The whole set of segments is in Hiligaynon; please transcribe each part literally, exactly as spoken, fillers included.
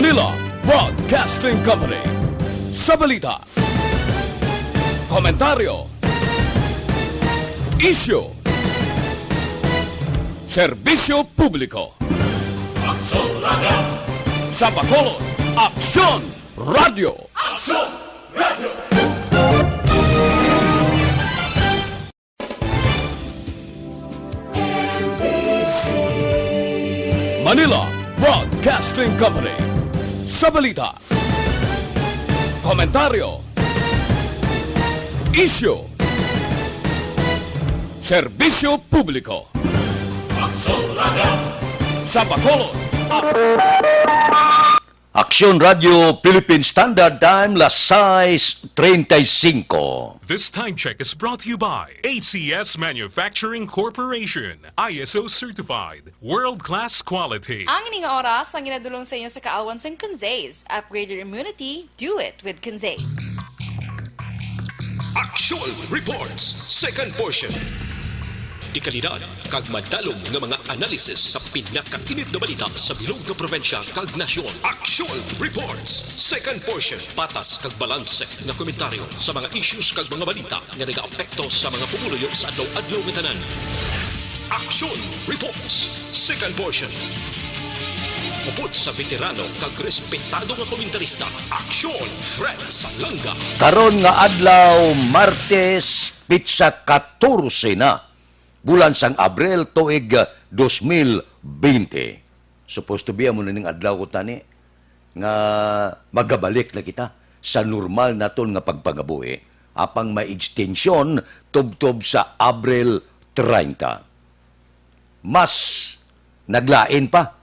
Manila Broadcasting Company. Sa balita, komentaryo, isyu, serbisyo publiko. Aksyon Radio! Sa Bacolod, Aksyon Radio! Aksyon Radio! Manila Broadcasting Company. Sa balita, komentaryo, isyu, serbisyo publiko. Aksyon Radio! Sa Bacolod, Aksyon Radio Philippine Standard Time, las sais treinta y cinco. This time check is brought to you by A C S Manufacturing Corporation, I S O certified, world-class quality. Ang ining oras ang ginadulong sa inyo sa kaalwan sang Conzaze. Upgrade your immunity, do it with Conzaze. Action Reports, second portion. Dekalidad kag madalom nga mga analysis sa pinakainit nga balita sa bilog nga probinsya kag nasyon. Action Reports, second portion. Patas kag balanse nga komentaryo sa mga issues kag mga balita nga nagaapekto sa mga pumuluyo sa adlaw-adlaw nga tanan. Action Reports, second portion. Upod sa veterano kag respetado nga komentarista, Aksyon Fred Salanga. Karon nga adlaw, Martes, pitsa katorse na, bulan sang Abril, tuig dos mil bente. Supposed to be, amo na ning adlaw ko tani nga magabalik na kita sa normal naton nga pagpangabuhi, apang may extension tubtob sa Abril treinta. Mas naglain pa,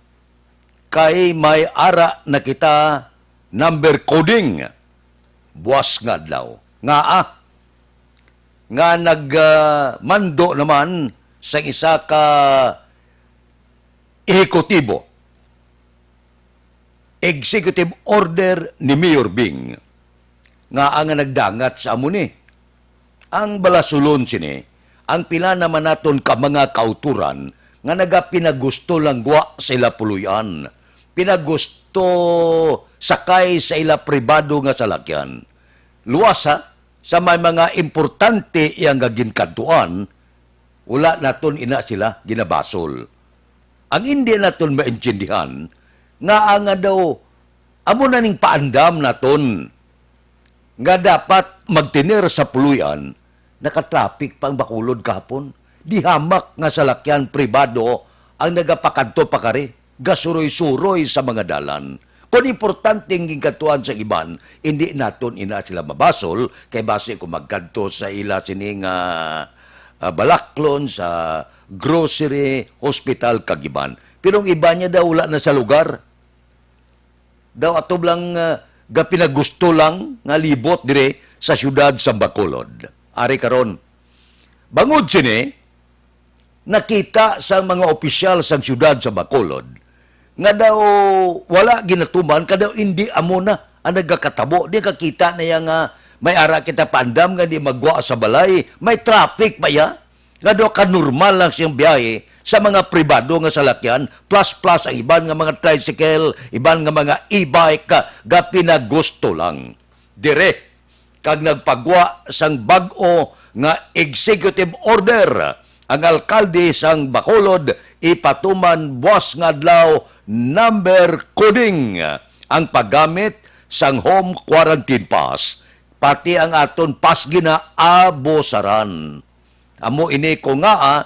kay may ara na kita number coding buas nga adlaw. Ngaa? Nga nag, ah, mando naman sa isa ka ehekutibo, executive order ni Mayor Bing, nga ang nagdangat sa amo ni. Ang balasulon sini, ang pila naman naton ka mga kauturan nga nagapinagusto lang gwa sa ila puloy-an, pinagusto sakay sa ila pribado nga salakyan. Luwasa, sa may mga importante iya nga ginkadtuan, wala naton ina sila ginabasol. Ang indi naton maintindihan, nga nga daw amo na ning paandam naton nga dapat magtener sa puloy-an, nakatraffic pa ang Bacolod kahapon. Di hamak nga salakyan pribado ang nagapakadto pakari, gasuroy-suroy sa mga dalan. Kon importante ang ginkadtuan sa iban, indi naton ina sila mabasol, kay basi kung magkadto sa ila sini nga, ah, balaklon, sa grocery, hospital, kag iban. Pero ang iban niya daw wala na sa lugar. Daw ato lang, ah, gapinagusto lang nga libot dire sa siyudad sa Bacolod. Ari karon, bangod sini, nakita sa mga opisyal sang siyudad sa Bacolod nga daw wala ginatuman, ka daw indi amo na ang nagakatabo. Di kakita na iya nga may ara kita paandam nga di magwa sa balay, may traffic pa iya. Nga daw kanormal lang siyang biyahe sa mga pribado nga salakyan, plus plus ang iban nga mga tricycle, iban nga mga e-bike, ka, gapinagusto lang. Dire, kag nagpagwa sang bag-o nga executive order ang alkalde sang Bacolod, ipatuman buas nga adlaw number coding ang paggamit sang home quarantine pass, pati ang aton pass ginaabusaran. Amo ini ko nga, ah,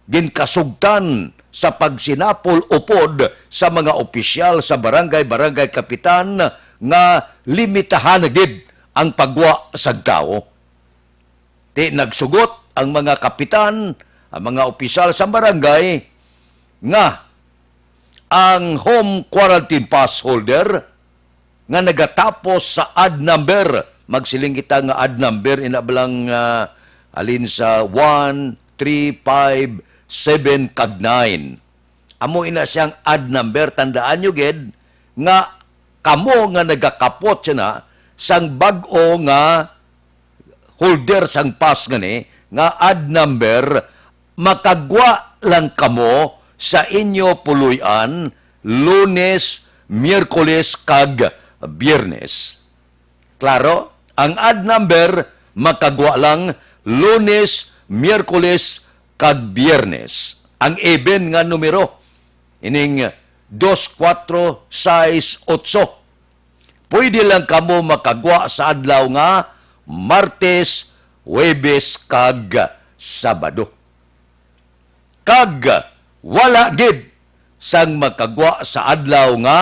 ginkasugtan sa pagsinapol upod sa mga opisyal sa barangay, barangay kapitan nga limitahan na gid ang pagwa sang tawo. Ti nagsugot ang mga kapitan, ang mga opisyal sa barangay nga ang home quarantine pass holder nga nagatapos sa odd number. Magsiling kita nga odd number, ina ba lang, ah, alin sa one, three, five, seven, kag nine. Amo ina siyang odd number. Tandaan nyo gid nga kamo nga nagakapot sina sang bag-o nga holder sang pass nga ni, nga odd number, makagwa lang kamo sa inyo puloy-an Lunes, Miyerkules kag Biyernes. Klaro, ang odd number makagwa lang Lunes, Miyerkules, kag Biyernes. Ang even nga numero, ining dos, kuwatro, sais, otso. Pwede lang kamo makagwa sa adlaw nga Martes, Huwebes, kag Sabado. Kag wala gid sang makagwa sa adlaw nga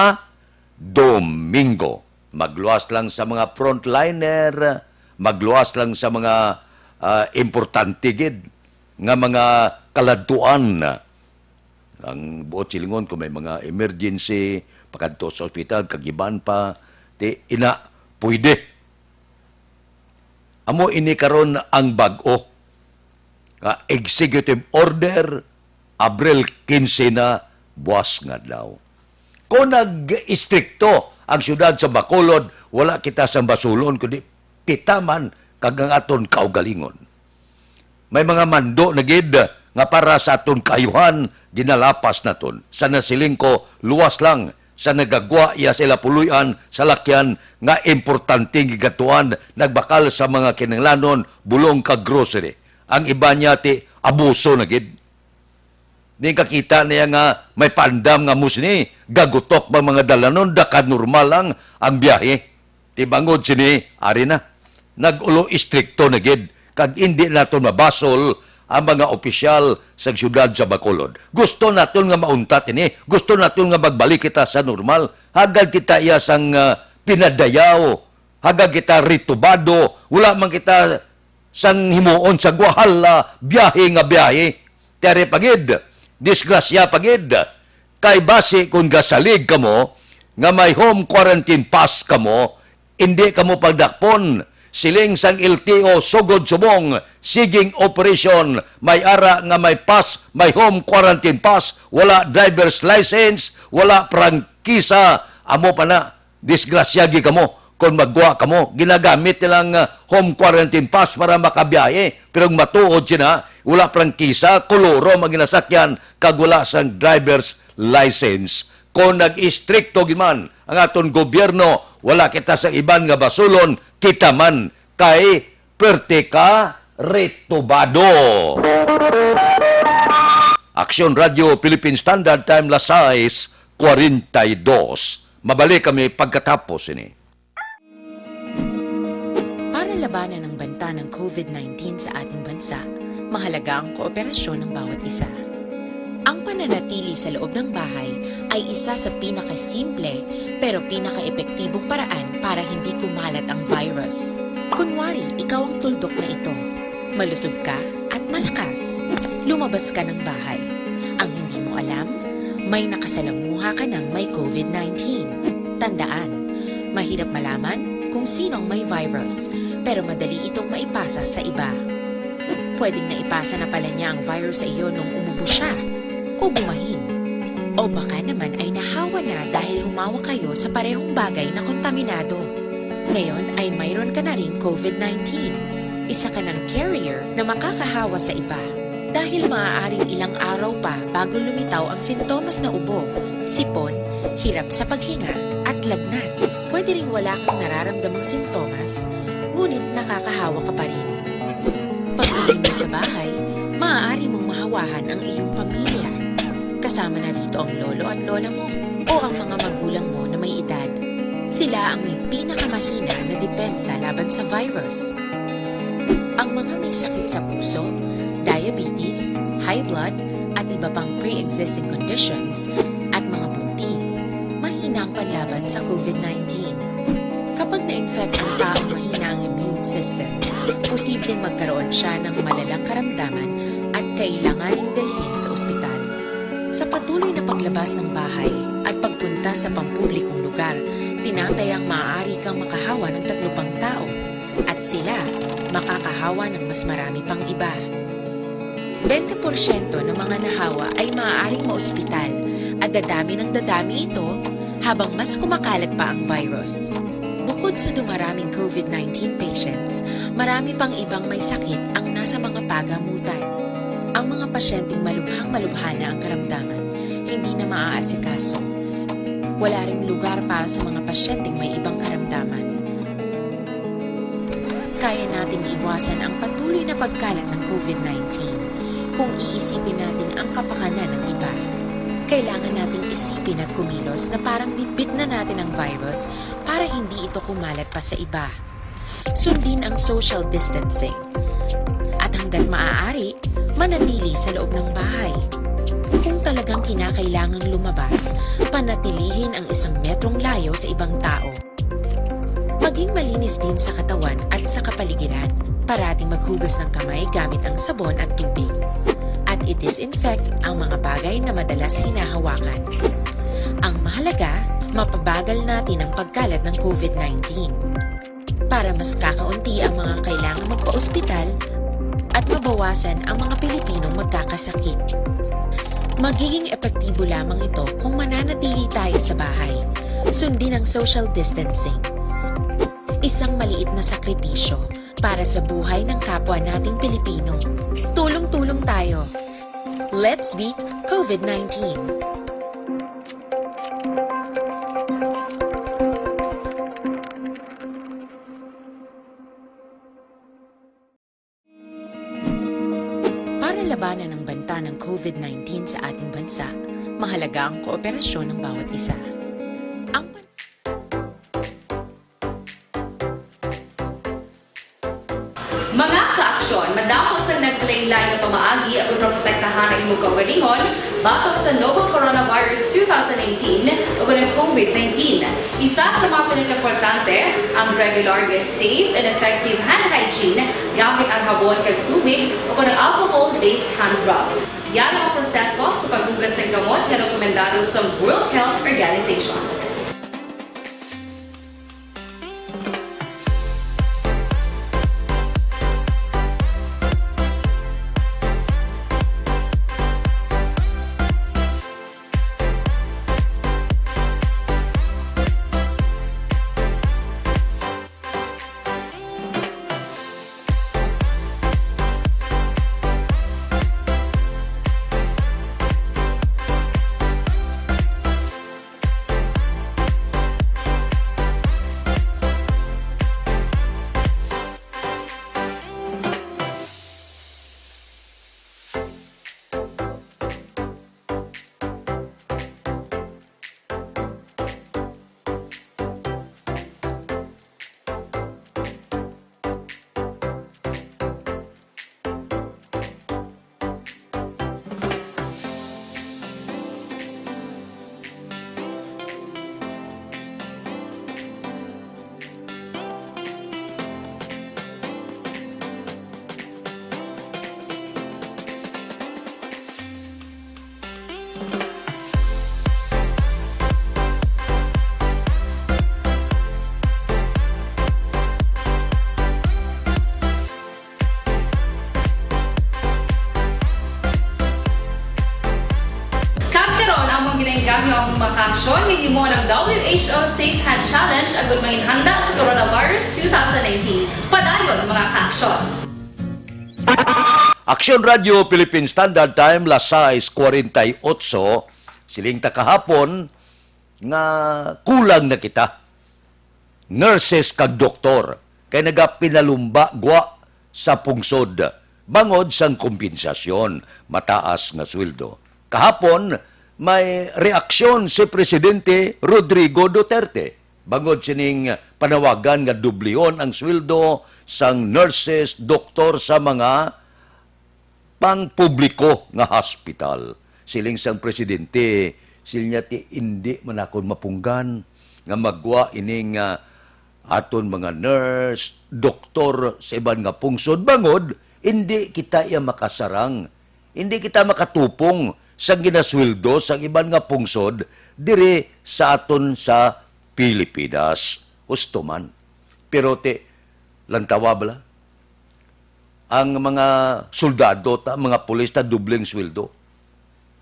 Domingo. Magluwas lang sa mga frontliner, magluwas lang sa mga, ah, importante gid nga mga kaladtuan. Ang buot silingon, kung may mga emergency, pakadto sa ospital, kag iban pa, ti, ina, pwede. Amo ini karon ang bag-o nga executive order, Abril quince na, buas nga adlaw. Kung nag-istrikto ang siyudad sa Bacolod, wala kita sang basulon, kundi kita man kag ang aton kaugalingon. May mga mando na gid nga para sa aton kaayuhan, ginalapas naton. Sa nasiling ko, luwas lang sa nagagwa iya sa ila puloy-an, salakyan nga importante gigatuan, nagbakal sa mga kinahanglanon, bulong kag grocery. Ang iba niya ti abuso na gid. Di kakita niya nga may paandam nga amo sini, gagutok ba mga dalanon, da ka normal lang ang biyahe. Ti bangod sini, ari na. Nag-ulo istrikto na gid, kag indi naton mabasol ang mga opisyal sa siyudad sa Bacolod. Gusto naton nga mauntat ini, gusto naton nga magbalik kita sa normal. Hagad kita iya sang, ah, pinadayaw, hagad kita ritubado, wala man kita sang himuon sa gwahala, biyahe nga biyahe. Ti ari pa gid, disgrasya pa gid. Kay basi kon gasalig kamo nga may home quarantine pass kamo, indi kamo pagdakpon. Siling sang L T O, sugod subong, siging operasyon, may ara nga may pass, may home quarantine pass, wala driver's license, wala prangkisa, amo pa na, disgrasya gid kamo kon magwa kamo. Ginagamit nilang, ah, home quarantine pass para makabiyahe. Pero ang matuod sina, wala prangkisa, koloro ang ginasakyan, kag wala sang driver's license. Kon nag-istrikto gid man ang aton gobyerno, wala kita sa iban nga basulon, kita man kay perte ka retubado. Aksyon Radio Philippine Standard Time, las sais cuarenta y dos. Mabalik kami pagkatapos ini. Para labanan ang banta ng covid nineteen sa ating bansa, mahalaga ang kooperasyon ng bawat isa. Ang pananatili sa loob ng bahay ay isa sa pinakasimple pero pinakaepektibong paraan para hindi kumalat ang virus. Kunwari, ikaw ang tuldok na ito. Malusog ka at malakas. Lumabas ka ng bahay. Ang hindi mo alam, may nakasalamuha ka ng may covid nineteen. Tandaan, mahirap malaman kung sino ang may virus, pero madali itong maipasa sa iba. Pwedeng naipasa na pala niya ang virus sa iyo nung umubo siya o bumahin. O baka naman ay nahawa na dahil humawa kayo sa parehong bagay na kontaminado. Ngayon ay mayroon ka na ring covid nineteen. Isa ka ng carrier na makakahawa sa iba. Dahil maaaring ilang araw pa bago lumitaw ang sintomas na ubo, sipon, hirap sa paghinga, at lagnat. Pwede ring wala kang nararamdamang sintomas, ngunit nakakahawa ka pa rin. Pag-uwi mo sa bahay, maaari mong mahawahan ang iyong pamilya. Kasama na rito ang lolo at lola mo o ang mga magulang mo na may edad. Sila ang may pinakamahina na depensa laban sa virus. Ang mga may sakit sa puso, diabetes, high blood, at iba pang pre-existing conditions, at mga buntis, mahina ang panlaban sa covid nineteen. Kapag na-infect ang taong mahina ang immune system, posibleng magkaroon siya ng malalang karamdaman at kailanganing dalhin sa ospital. Sa patuloy na paglabas ng bahay at pagpunta sa pampublikong lugar, tinatayang maaari kang makahawa ng tatlo pang tao at sila makakahawa ng mas marami pang iba. Bente porsyento ng mga nahawa ay maaaring maospital at dadami ng dadami ito habang mas kumakalat pa ang virus. Bukod sa dumaraming covid nineteen patients, marami pang ibang may sakit ang nasa mga pagamutan. Ang mga pasyenteng malubhang-malubha na ang karamdaman, hindi na maaasikaso. Wala ring lugar para sa mga pasyenteng may ibang karamdaman. Kaya nating iwasan ang patuloy na pagkalat ng COVID nineteen. Kung iisipin natin ang kapakanan ng iba, kailangan nating isipin at kumilos na parang bitbit na natin ang virus para hindi ito kumalat pa sa iba. Sundin ang social distancing. At hanggat maaari, manatili sa loob ng bahay. Kung talagang kinakailangang lumabas, panatilihin ang isang metrong layo sa ibang tao. Maging malinis din sa katawan at sa kapaligiran. Parating maghugas ng kamay gamit ang sabon at tubig. At i-disinfect ang mga bagay na madalas hinahawakan. Ang mahalaga, mapabagal natin ang pagkalat ng COVID nineteen. Para mas kakaunti ang mga kailangang magpa-ospital at mabawasan ang mga Pilipinong magkakasakit. Magiging epektibo lamang ito kung mananatili tayo sa bahay. Sundin ang social distancing. Isang maliit na sakripisyo para sa buhay ng kapwa nating Pilipino. Tulong-tulong tayo. Let's beat COVID nineteen. Para labanan ang banta ng COVID nineteen sa ating bansa, mahalaga ang kooperasyon ng bawat isa. Ang pan- Mga kaaksyon, madamo sang nagpalain-lain nga pamaagi aron maprotektahan ang imong kaugalingon batok sa novel coronavirus two thousand nineteen o ang COVID nineteen. Isa sa mga pinakaimportante, ang regular nga safe and effective hand hygiene gamit ang habon kag tubig o kon ang alcohol-based hand rub. Yan ang proseso sa paghugas sang kamot nga rekomendado sa World Health Organization. Kag karon, among ginaengganyo ang mga kaaksyon nga hinimo ng W H O Safe Hand Challenge agud manginhanda sa coronavirus two thousand nineteen. Padayon, mga kaaksyon. Aksyon Radyo Philippine Standard Time, las sais cuarenta y ocho, siling ta kahapon nga kulang na kita, nurses kag doktor, kay nagapinalumba gwa sa pungsod bangod sang kompensasyon, mataas nga sweldo. Kahapon, may reaksyon si Presidente Rodrigo Duterte bangod sining panawagan nga dublihon ang sweldo sang nurses, doktor sa mga pangpubliko nga hospital. Siling sang presidente, siling niya, ti indi man akon mapunggan nga magwa ining, ah, aton mga nurse, doktor sa iban nga pungsod bangod indi kita iya makasarang, indi kita makatupong sa ginasweldo sa iban nga pungsod diri sa aton sa Pilipinas. Husto man. Pero ti, lantawa bala? Ang mga soldado ta, mga pulis ta, dobleng sweldo.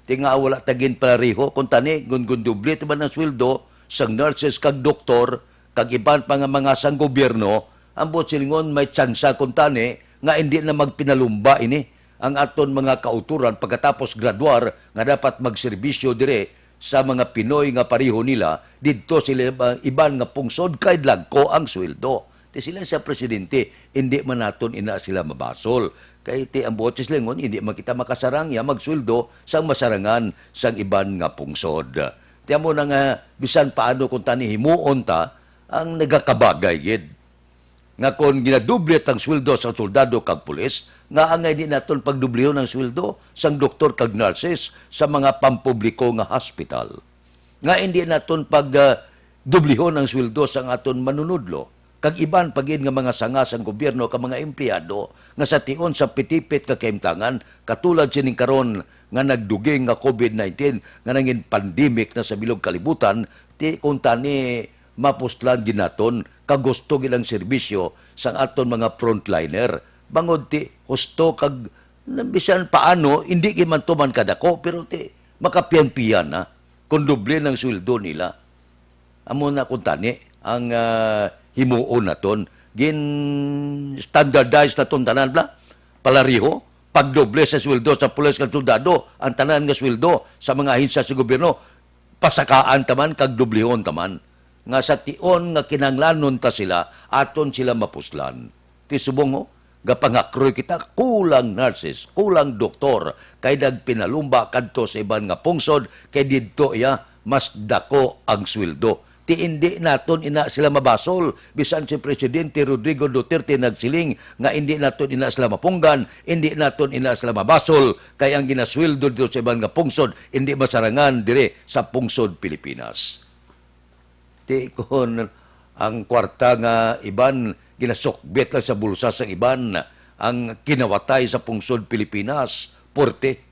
Ti nga wala ta ginpareho, kung tani, gun, gun doble ta man ang sweldo sang nurses kag doktor, kag iban pa nga mga sang gobyerno, ang buot silingon may tsansa kung tani nga indi na magpinalumba ini ang aton mga kautoran pagkatapos graduar nga dapat magserbisyo dire sa mga Pinoy nga pareho nila didto sila iba-, iban nga pungsod kay dagko ang sweldo. Ti sila sa presidente, indi man naton ina sila mabasol. Kay ti ang buot silingon, indi man kita makasarang ya magsweldo sang masarangan sang iban nga pungsod. Ti amo na nga, bisan paano kung tani himuon ta, ang nagakabagay gid nga kon ginadoble ang sweldo sang soldado kag pulis, nga angay di naton pagdoblehon ang sweldo sang doktor kag nurses sa mga pampubliko nga hospital. Nga indi naton pag, ah, doblehon ang sweldo sang aton manunudlo kag iban pa gid nga mga sanga sang gobyerno kag mga empleyado nga sa tion sa pitipit nga kahimtangan, katulad sining karon nga nagduging nga covid nineteen nga nangin pandemic na sa bilog kalibutan, ti kung tani mapuslan gid naton kag husto gid ang serbisyo sang aton mga frontliner, bangod ti husto kag bisan paano, indi gid man tuman kadako, pero ti makapiyan-piyan na kung doble ang sweldo nila. Amo na kung tani ang, ah, himuon naton. Gin-standardize naton tanan bala. Palariho, pagdoble sa sweldo sa pulis kag soldado, ang tanan nga sweldo sa mga ahensya sa gobyerno, pasakaan taman kag doblehon taman. Nga sa tion nga kinahanglanon ta sila, aton sila mapuslan. Ti subong, oh, gapangakroy kita, kulang nurses, kulang doktor, kay nagpinalumba kadto sa iban nga pungsod, kay didto iya mas dako ang sweldo. Ti indi naton ina sila mabasol, bisan si Presidente Rodrigo Duterte nagsiling nga indi naton ina sila mapunggan, indi naton ina sila mabasol, kay ang ginasweldo dito sa iban nga pungsod indi masarangan dire sa pungsod Pilipinas. Ti kon ang kwarta nga iban ginasukbit lang sa bulsa sang iban, ang kinawatay sa pungsod Pilipinas, puwerte.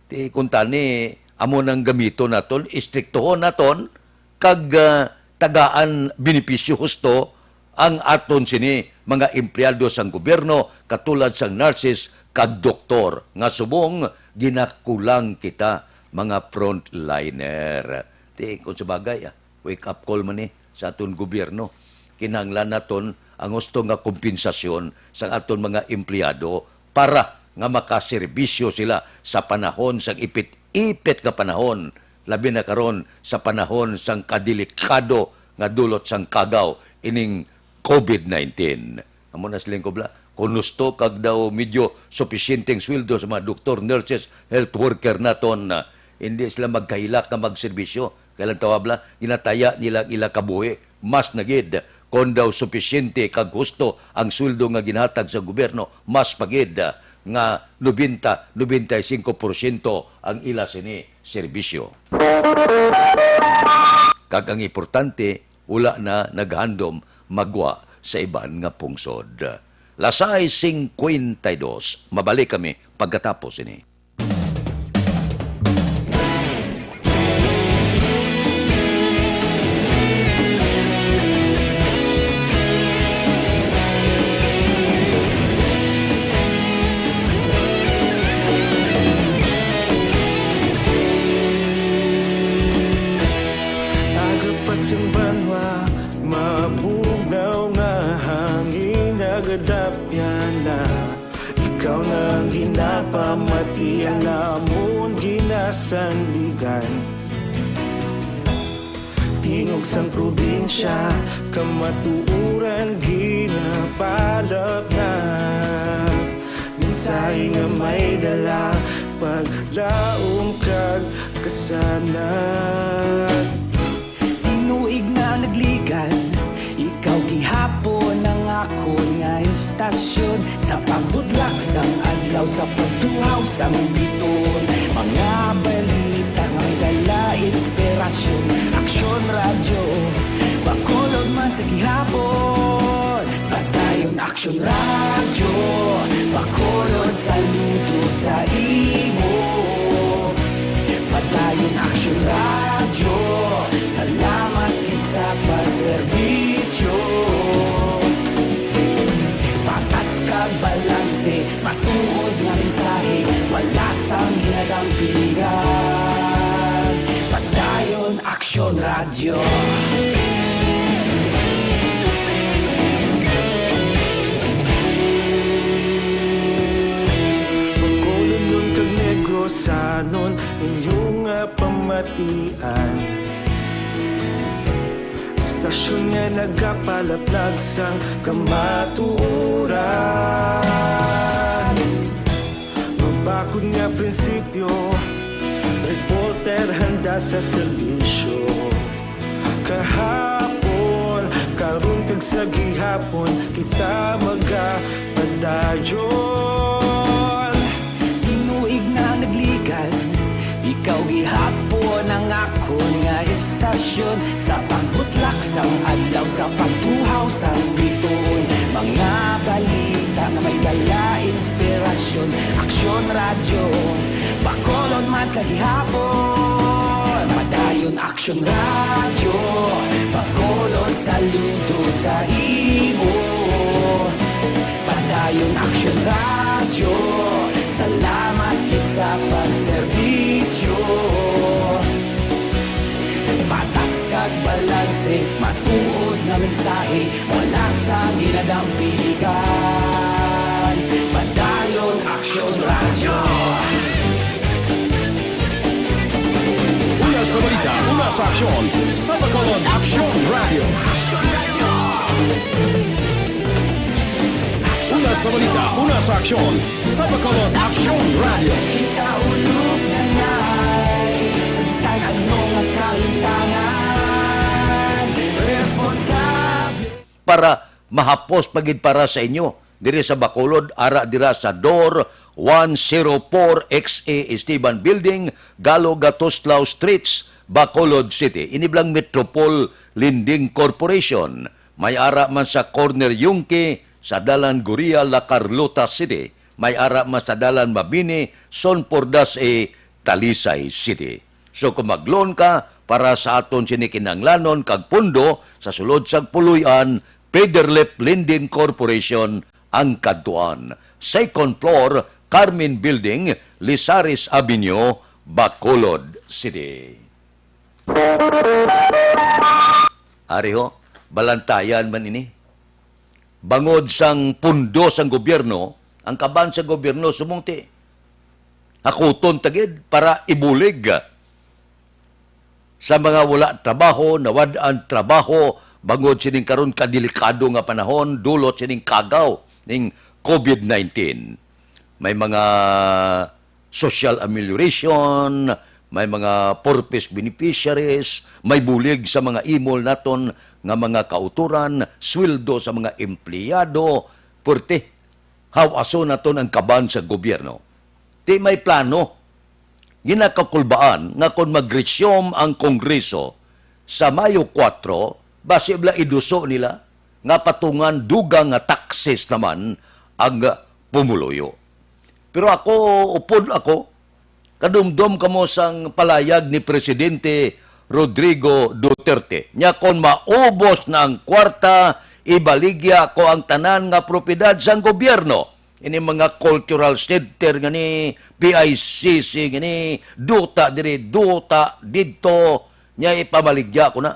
Ti kon tani, amo nang gamiton naton, istriktuhon naton, kag, ah, tagaan benepisyo husto ang aton sini mga empleyado sang gobyerno, katulad sang nurses kag doktor, nga subong ginakulang kita, mga frontliner. Ti kon sa bagay, ah, wake-up call man ni sa aton gobyerno. Kinahanglan naton ang husto nga kompensasyon sang aton mga empleyado para nga makaserbisyo sila sa panahon sang ipit-ipit nga panahon, labi na karon sa panahon sang kadelikado nga dulot sang kagaw ining covid nineteen. Amo na siling ko bala, kung husto kag daw medyo supisyente ang sweldo sa mga doktor, nurses, health worker naton, ah, hindi sila magkahilak nga magserbisyo. Kay lang tawag bala, ginataya nila ang ila kabuhi. Mas na gid, kon daw supisyente kag husto ang sweldo nga ginhatag sa gobyerno, mas pa gid, ah, nga nobenta, nobenta y singko porsyento ang ila sini serbisyo. Kag ang importante, wala na naghandom magwa sa iban nga pungsod. Las sais singkwenta y dos, mabalik kami pagkatapos ini. Aga pa sing banwa, mabugnaw nga hangin, nagadapyan na. Ikaw na ang ginapamati, ang amon ginasandigan. Tingog sang probinsya, kamatuoran ginapalapnap. Mensahe nga may dala, paglaom kag kasanag. Tinuig na nagligan, ikaw gihapon ang akon nga istasyon. Sa pagbutlak sang adlaw, sa pagtuhaw sang biton, mga balita nga may dala inspirasyon. Aksyon Radyo, Bacolod man sa gihapon. Padayon Aksyon Radyo, Bacolod, saludo sa imo. Padayon Aksyon Radyo, salamat gid sa pagserbisyo. Patas kag balanse, matuod nga mensahe, wala sang ginadampingan. Padayon Aksyon Radyo. Bacolod kag Negros, Sanon inyong nga pamatian. Istasyon nga nagapalaplag sang kamatuoran. Mabakod nga prinsipyo, reporter handa sa serbisyo. Kahapon, karon kag sa gihapon, kita magapadayon. Tinuig na nagligad, ikaw gihapon ang akon nga istasyon. Sa pagbutlak sang adlaw, sa pagtuhaw sang bituon, mga balita nga may dala inspirasyon. Aksyon Radyo, Bacolod man sa gihapon. Padayon Aksyon Radyo, Bacolod, saludo sa imo. Padayon Aksyon Radyo, salamat gid sa pagserbisyo. Patas kag balanse, matuod nga mensahe, wala sang ginadampiligan. Padayon Aksyon Radyo. Una sa balita, una sa aksyon, sa Bacolod Aksyon Radyo. Una sa balita, una sa aksyon, sa Bacolod Aksyon Radyo. Kita ulog na ngay, sa bisan ano nga kalimtangan, responsable. Para mahapos pa gid para sa inyo diri sa Bacolod, ara dira sa Door one zero four X A Esteban Building, Galo Gatuslao Streets, Bacolod City. Ini blang Metropol Lending Corporation. May ara man sa Corner Yungque, sa Dalan Goria, La Carlota City. May ara man sa Dalan Mabini, Son Pordas A, Talisay City. So kung mag-loan ka para sa aton sini kinahanglanon kag pundo sa sulod sang Puloy-an, Federlip Lending Corporation ang kadtuan. Second floor, Carmen Building, Lizares Avenue, Bacolod City. Ari ho, balantayan man ini. Bangod sang pundo sang gobyerno, ang kaban sa gobyerno sumungti. Hakuton ta gid para ibulig sa mga wala trabaho, nawad-an trabaho, bangod sining karon kadelikado nga panahon, dulot sining kagaw ning COVID nineteen. May mga social amelioration, may mga purpose beneficiaries, may bulig sa mga imol naton nga mga kautoran, sweldo sa mga empleyado, pwerte, haw-ason naton ang kaban sa gobyerno. Ti may plano, ginakakulbaan nga kon mag-resume ang Kongreso sa Mayo kuwatro, basi bala iduso nila nga patungan dugang nga taxes naman ang pumuluyo. Pero ako, upod ako, kadumdom kamo sang palayag ni Presidente Rodrigo Duterte. Nya, kon maubos na ang kwarta, ibaligya ko ang tanan nga propiedad sang gobyerno. Ini mga cultural center nga ni P I C C, nga ni duta diri, duta didto, nya ipabaligya ko na.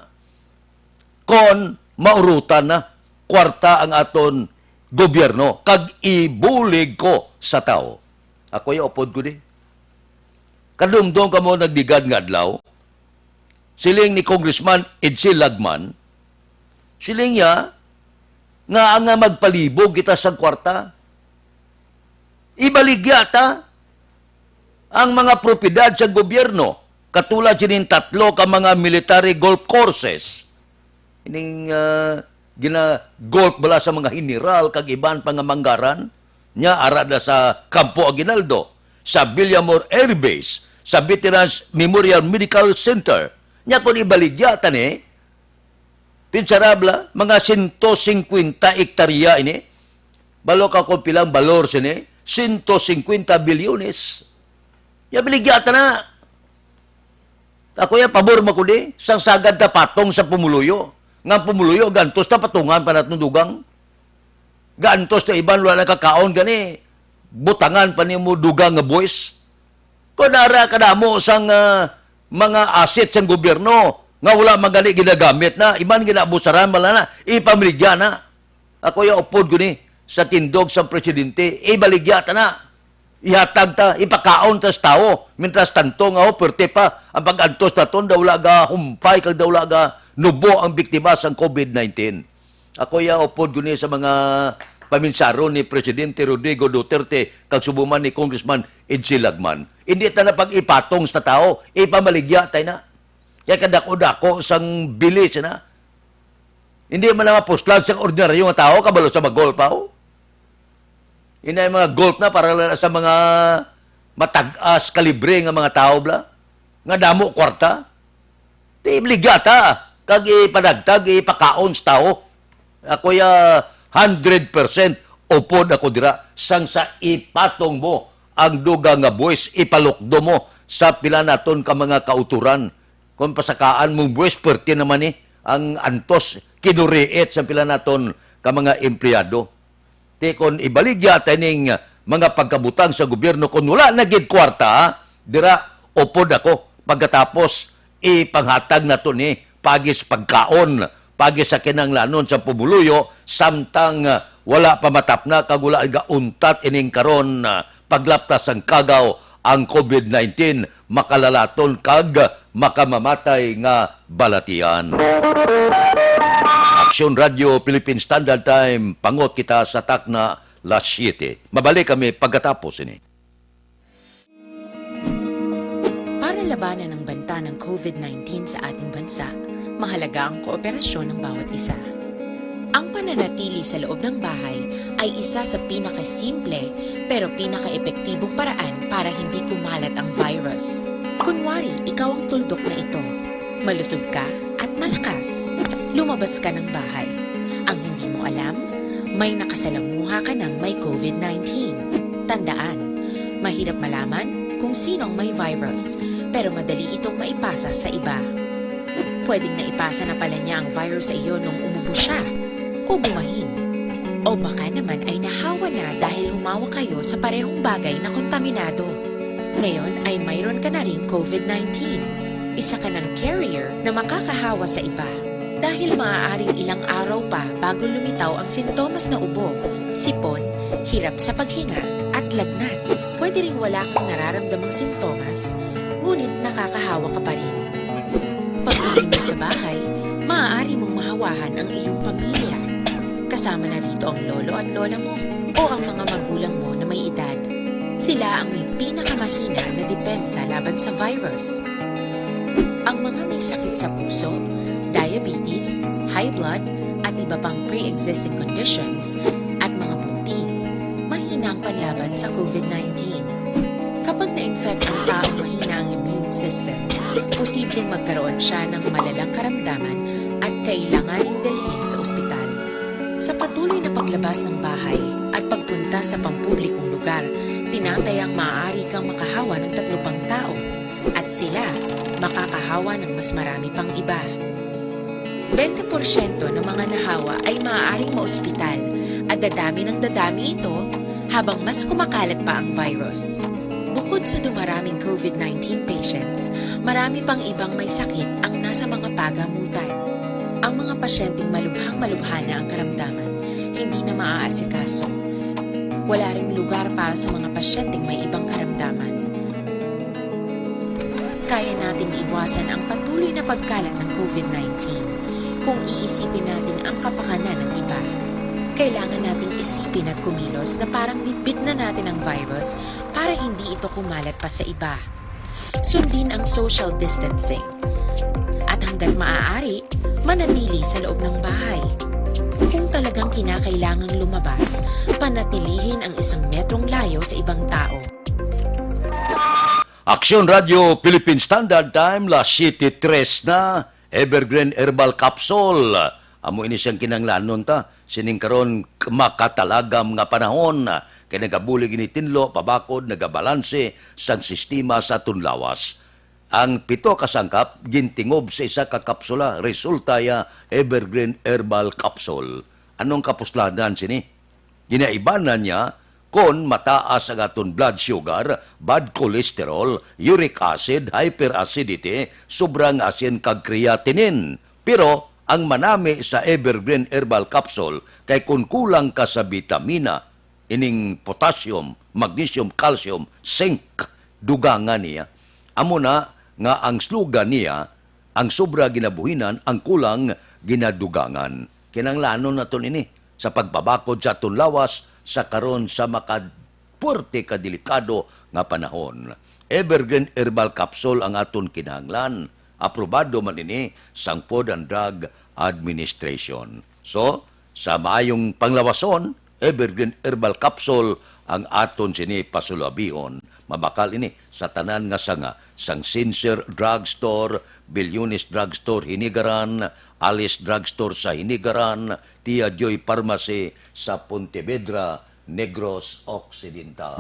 Kon maurutan na kwarta ang aton gobyerno, kag ibulig ko sa tawo. Ako ya upod ko di. Kadumdom kamo nagligad nga adlaw, siling ni Congressman Edsel Lagman, siling niya nga ang magpalibog kita sa kwarta, ibaligya ta ang mga propiedad sa gobyerno, katulad sining tatlo ka mga military golf courses. Ining, ah, gina-golf bala sa mga general kag iban pa nga manggaran, nya ara na sa Campo Aguinaldo, sa Villamor Air Base, sa Veterans Memorial Medical Center. Nya kung ibaligya ta ni, pinsara bala, mga sento singkwenta ektarya ini. Balo ka kung pilang balor sini, sento singkwenta bilyones. Nya baligya ta na. Ako ya, pabor man ko di, sang sagad ta patong sa pumuluyo. Nga ang pumuluyo, gantos ta patungan pa naton dugang. Gantos ta iban, wala nakakaon gani, butangan pa nimo dugang nga buwis. Kung ara kadamo sang, ah, mga asset sang gobyerno nga wala man gani ginagamit na, iban ginaabusaran man lang na, ipamaligya na. Ako ya upod ko ni sa tindog sang presidente, ibaligya ta na. Ihatag ta, ipakaon ta sa tawo. Mientras tanto nga, oh, perte pa ang pag-antos naton, daw wala ga humpay kag daw wala ga nubo ang biktima sang COVID nineteen. Ako ya upod guni sa mga paminsaron ni Presidente Rodrigo Duterte kag subo man ni Congressman Edsel Lagman. Hindi ta na pag-ipatong sa tawo, ipamaligya tayo na. Kaya kadako-dako sang bilis na. Hindi man na mapuslan sa ordinaryo nga tawo, kabalo sa mag-golf pa, oh. Inay mga golf na para lang sa mga matag-as kalibre nga mga tawo, bla, nga damo kwarta. Di ibligya ta, kag ipadagtag, ipakaon sa tawo. Ako ya, hundred percent upod ako dira, sang sa ipatong mo ang dugang nga buwis, ipalukdo mo sa pila naton ka mga kauturan. Kung pasakaan mong buwis, pwerte naman ni ang antos, kinuriit sa pila naton ka mga empleyado. Ti kon ibaligya ta ning mga pagkabutang sa gobyerno, kon wala na gid kwarta, dira upod ako. Pagkatapos, ipanghatag nato ni pagis pagkaon, pagis sa kinahanglanon sa pumuluyo, samtang, ah, wala pa matapna kag wala gauntat ining karon, ah, paglaptas sang kagaw ang COVID nineteen, makalalaton kag makamamatay nga balatian. Aksyon Radio Philippine Standard Time, pangot kita sa takna las siete. Mabalik kami pagkatapos ini. Para labanan ang banta ng COVID nineteen sa ating bansa, mahalaga ang kooperasyon ng bawat isa. Ang pananatili sa loob ng bahay ay isa sa pinakasimple pero pinakaepektibong paraan para hindi kumalat ang virus. Kunwari, ikaw ang tuldok na ito. Malusog ka at malakas. Lumabas ka ng bahay. Ang hindi mo alam, may nakasalamuha ka ng may COVID nineteen. Tandaan, mahirap malaman kung sino ang may virus, pero madali itong maipasa sa iba. Pwedeng naipasa na pala niya ang virus sa iyo nung umubo siya o bumahin. O baka naman ay nahawa na dahil humawak kayo sa parehong bagay na kontaminado. Ngayon ay mayroon ka na ring COVID nineteen. Isa ka ng carrier na makakahawa sa iba. Dahil maaaring ilang araw pa bago lumitaw ang sintomas na ubo, sipon, hirap sa paghinga, at lagnat. Pwede ring wala kang nararamdamang sintomas, ngunit nakakahawa ka pa rin. Pag-uwi mo sa bahay, maaari mong mahawahan ang iyong pamilya, kasama na rito ang lolo at lola mo o ang mga magulang mo na may edad. Sila ang may pinakamahina na depensa laban sa virus. Ang mga may sakit sa puso, diabetes, high blood, at iba pang pre-existing conditions, at mga buntis, mahina ang panlaban sa COVID nineteen. Kapag na-infect ang taong mahina ang immune system, posibleng magkaroon siya ng malalang karamdaman at kailanganing dalhin sa ospital. Sa patuloy na paglabas ng bahay at pagpunta sa pampublikong lugar, tinatayang maaari kang makahawa ng tatlo pang tao at sila makakahawa ng mas marami pang iba. Bente porsyento ng mga nahawa ay maaaring maospital at dadami ng dadami ito habang mas kumakalat pa ang virus. Bukod sa dumaraming COVID nineteen patients, marami pang ibang may sakit ang nasa mga pagamutan. Ang mga pasyenteng malubhang-malubha na ang karamdaman, hindi na maaasikaso. Wala ring lugar para sa mga pasyenteng may ibang karamdaman. Kaya nating iwasan ang patuloy na pagkalat ng COVID nineteen kung iisipin natin ang kapakanan ng iba. Kailangan nating isipin at kumilos na parang bitbit na natin ang virus para hindi ito kumalat pa sa iba. Sundin ang social distancing. At hanggat maaari, manatili sa loob ng bahay. Kung talagang kinakailangang lumabas, panatilihin ang isang metrong layo sa ibang tao. Aksyon Radio Philippine Standard Time, las siete tres na, Evergreen Herbal Capsule. Amo ini siyang kinahanglanon ta sining karon k-, makatalagam nga panahon, kay nagabulig ini tinlo, pabakod, nagabalanse sang sistema sa aton lawas. Ang pito ka sangkap gintingob sa isa ka kapsula, resulta ya Evergreen Herbal Capsule. Anong kapuslanan sini? Ginaibanan niya kon mataas ang aton blood sugar, bad cholesterol, uric acid, hyperacidity, sobrang asin kag creatinine. Pero ang manami sa Evergreen Herbal Capsule kay kon kulang ka sa bitamina, ining potassium, magnesium, calcium, zinc, dugangan niya. Amo na nga ang slogan niya, "Ang sobra ginabuhinan, ang kulang ginadugangan." Kinahanglanon naton ini sa pagpabakod sa aton lawas sa karon sa makapuwerte ka delikado nga panahon. Evergreen Herbal Capsule ang aton kinahanglan. Aprobado man ini sang Food and Drug Administration. So, sa maayong panglawason, Evergreen Herbal Capsule ang aton sini pasulabihon. Mabakal ini sa tanan nga sanga, sang Sincere Drugstore, Bilyones Drugstore Hinigaran, Alice Drugstore sa Hinigaran, Tia Joy Pharmacy sa Pontevedra, Negros Occidental.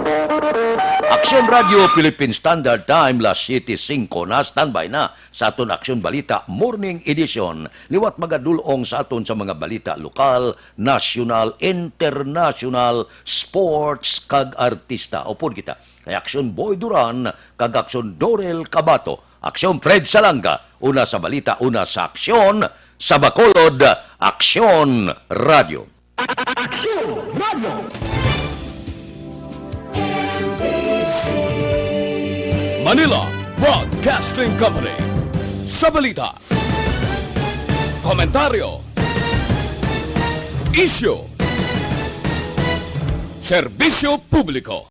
Aksyon Radio Philippine Standard Time, las siyete singko na, standby na sa aton Aksyon Balita Morning Edition. Liwat magadulong sa aton sa mga balita lokal, nasyonal, internasyonal, sports, kag artista. Upod kita kay Aksyon Boy Duran kag Aksyon Dorel Cabato, Aksyon Fred Salanga, una sa balita, una sa aksyon, sa Bacolod, Aksyon Radio. Aksyon Radio. Manila Broadcasting Company. Sa balita, komentaryo, isyu, serbisyo publiko.